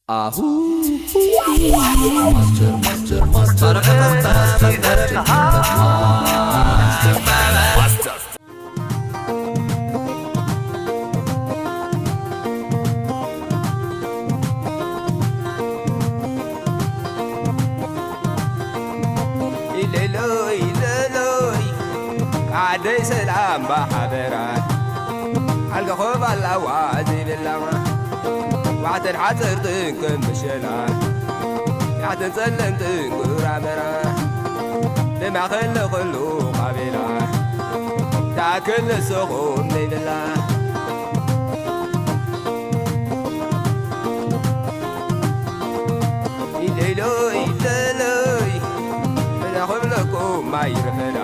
ኣሁ ማስተር ማስተር ማስተር ኢለሎይ ኢለሎይ ዓደይ ሰላም ባሓበራ ኣልገኾ ባላዋ ዝብላ ዋዕተን ሓፀርትን ከም ምሸላ ያዕተን ፀለምትን ጉራበራ ብማኸለ ኩሉ ቃቤላ ታክል ንስኹም ዘይብላ ኢለሎይ ኢለሎይ ሕደ ክብለኩም ማይ ርፈዳ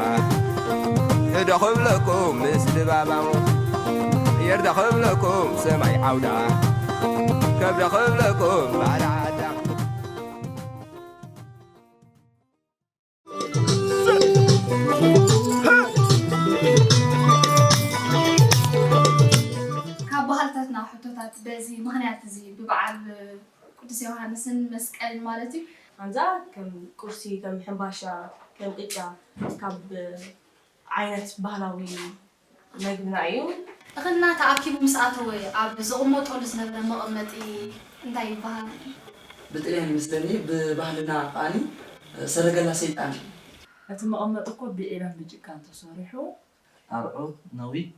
ሕደ ክብለኩም ምስ ድባባ የርዳ ክብለኩም ሰማይ ዓውዳ ከብደ ክብለኩም ባልዓዳ ካብ ባህልታትና ሕቶታት በዚ ምኽንያት እዚ ብበዓል ቅዱስ ዮሃንስን መስቀልን ማለት እዩ። ኣንዛ ከም ቁርሲ ከም ሕምባሻ ከም ቅጫ ካብ ዓይነት ባህላዊ መግብና እዩ። እኽልና ተኣኪቡ ምስ ኣተወ ኣብ ዝቕመጠሉ ዝነበረ መቐመጢ እንታይ ይበሃል? ብጥልያን ይመስለኒ ብባህልና ከዓኒ ሰረገላ ሰይጣን እዩ። እቲ መቐመጢ እኮ ብዒባን ብጭቃን ተሰሪሑ ኣርዑት፣ ነዊት፣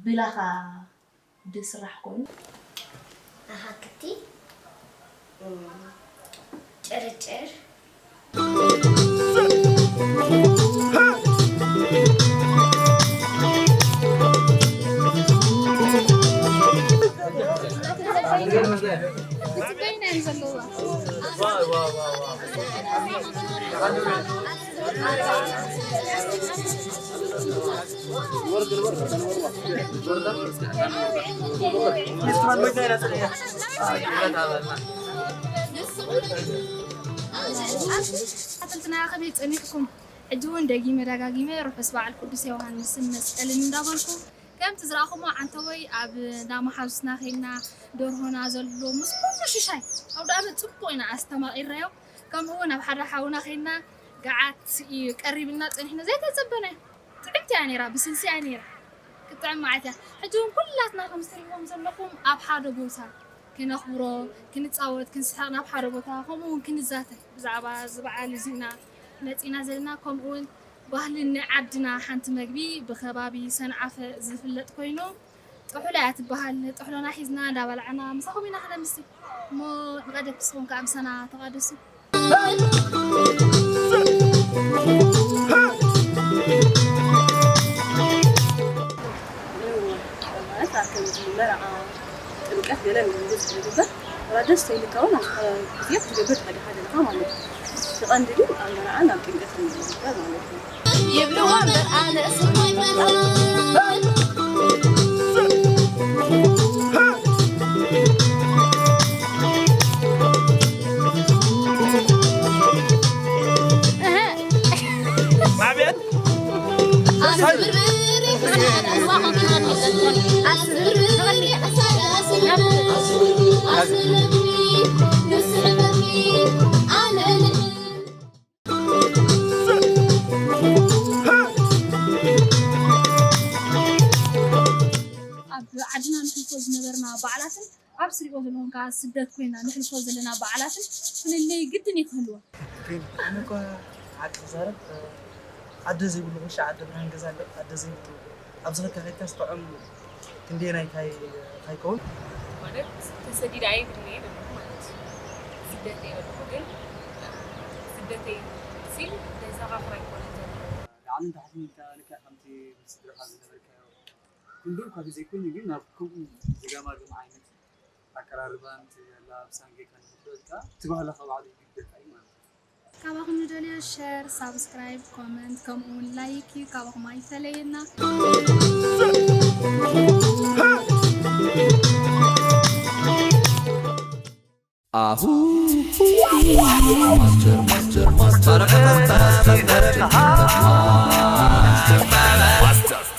ብላኻ ዝስራሕ ኮይኑ ኣሃክቲ ጭርጭር ኣትልትና ከመይ ጸኒሕኩም? ሕጂ እውን ደጊመ ደጋጊመ ርሑስ በዓል ቅዱስ ዮሃንስን መስቀልን እንዳበልኩ ከምቲ ዝረኣኹሞ ዓንተቦይ ኣብ እንዳ መሓዙትና ከይድና ደርሆና ዘሎ ምስ ኩሉ ሽሻይ ኣውደኣመት ጽቡቕ ኢና ኣስተማቒርናዮ። ከምኡ እውን ኣብ ሓደ ሓውና ከይድና ገዓት እዩ ቀሪብልና ጸኒሕና ዘይተጸበናዮ። ጥዕምቲ እያ ነይራ፣ ብስልሲ እያ ነይራ። ክትጥዕም መዓት እያ። ሕጂ እውን ኩላትና ከምዚ ትሪእዎም ዘለኹም ኣብ ሓደ ቦታ ክነኽብሮ፣ ክንጻወት፣ ክንስሕቕ ናብ ሓደ ቦታ ከምኡ እውን ክንዛተ ብዛዕባ እዚ በዓል እዚ ኢና መጺእና ዘለና። ከምኡ እውን ባህሊ ናይ ዓድና ሓንቲ መግቢ ብከባቢ ሰንዓፈ ዝፍለጥ ኮይኑ ጥሑሎ እያ ትበሃል። ጥሕሎና ሒዝና እንዳበላዕና ምሳኹም ኢና ክነምሲ እሞ ንቐደም ንስኹም ከኣ ምሳና ተቓደሱ። ማለት ኣብ ከምዚ መርዓ፣ ጥምቀት ገለ ንግበር ዝግበር ዋላ ደስ ተይልካ እውን ኣብ ዝኾነ ግዜ ክትገብር ትኽእል ኢኻ ዘለኻ ማለት እዩ። እቲ ቀንዲ ግን ኣብ መርዓን ኣብ ጥምቀትን እዩ ዝግበር ማለት እዩ። ይብልዎ እምበር ኣነ እሱ ኣይፈልጦ። ኣቤት ኣብ ዓድና ንሕልፎ ዝነበርና በዓላትን ኣብዚ ትሪእዎ ዘለኹም ከዓ ስደት ኮይና ንሕልፎ ዘለና በዓላትን ፍልልይ ግድን እዩ ክህልዎ። ግን ኣነ እኳ ሓቂ ክዛረብ ዓደ ዘይብሉ ቁሻ ዓደ ብርሃን ገዛ ኣሎ ኣደ ዘይብሉ ኣብዚ ከካኺድካ ዝጥዕም ክንደየናይ እንታይ እንታይ ይከውን? ማለት ተሰዲደ ኣይብልን እየ ዘለኹ ማለት እዩ። ስደት እየ ዘለኹ ግን ስደተይ ሲል ዘዘኻኽር ኣይኮነን ዘሎ። ላዕልን ታሕትን ኢልካ ልክዕ ከምቲ ምስ ስድራኻ ዝነበርካዮ ክንድኡ እኳ ተዘይኮይኑ ግን ናብ ከምኡ ዝገማግም ዓይነት ኣቀራርባን እቲ ኣላባብሳን ጌርካ ንኽትረኦ ከኣ እቲ ባህልኻ ባዕሉ ይግደፍ እዩ ማለት እዩ። ካባኹም ንደልዮ ሸር፣ ሳብስክራይብ፣ ኮመንት ከምኡ እውን ላይክ እዩ። ካባኹም ኣይፈለየና። ኣሁ ማስተር ማስተር ማስተር